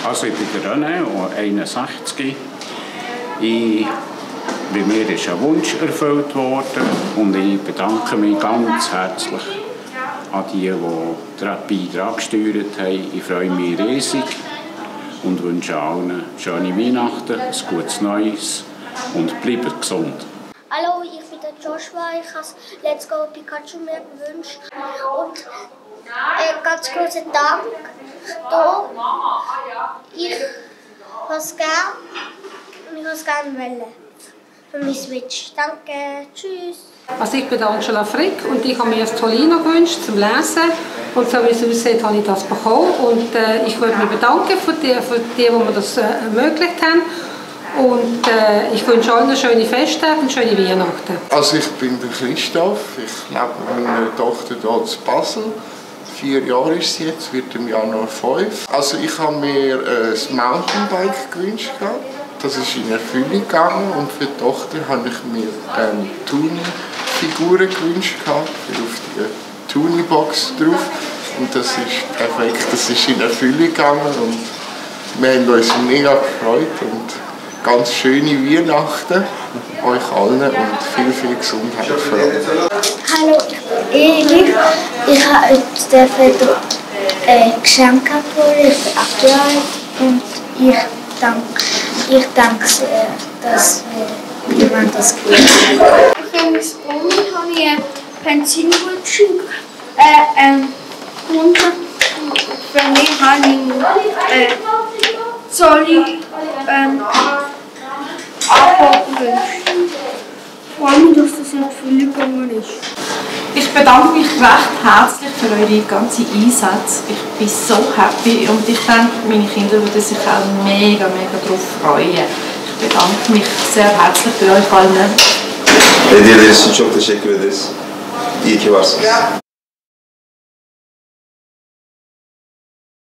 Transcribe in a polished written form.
Also ich bin der René, 61. Bei mir ist ein Wunsch erfüllt worden und ich bedanke mich ganz herzlich an die den Beitrag gesteuert haben. Ich freue mich riesig und wünsche allen schöne Weihnachten, ein gutes Neues und bleibt gesund. Hallo, ich bin der Joshua. Ich habe Let's Go Pikachu mir gewünscht. Und ganz großen Dank. Ich habe es gerne und ich habe es gerne wollen. Für meine Switch. Danke, tschüss. Also ich bin Angela Frick und ich habe mir das Tolino gewünscht zum Lesen. Und so wie es aussieht, habe ich das bekommen. Und ich würde mich bedanken für die mir das ermöglicht haben. Und ich wünsche allen eine schöne Festtage und schöne Weihnachten. Also ich bin der Christoph, ich lebe mit meiner Tochter hier zu Basel. 4 Jahre ist sie jetzt, wird im Januar 5. Also ich habe mir ein Mountainbike gewünscht. Das ist in Erfüllung gegangen und für die Tochter habe ich mir Tuni-Figuren gewünscht, auf die Tuni-Box drauf. Und das ist perfekt, das ist in Erfüllung gegangen und wir haben uns mega gefreut. Und ganz schöne Weihnachten euch allen und viel Gesundheit für alle. Hallo, ich bin Eli. Ich habe heute ein Geschenk abgeholt. Ich bin 8 Jahre alt und ich danke sehr, dass jemand das gewünscht hat. Für meine Bruni habe ich einen Benzinrutschen gefunden. Für mich habe ich Zolli abgewünscht. Ich freue mich, dass das in Erfüllung gegangen ist. Ich bedanke mich recht herzlich für eure ganzen Einsätze. Ich bin so happy und ich denke, meine Kinder würden sich auch mega darauf freuen. Ich bedanke mich sehr herzlich bei euch allen. Hediye ederiz için çok teşekkür ederiz. İyi ki varsınız.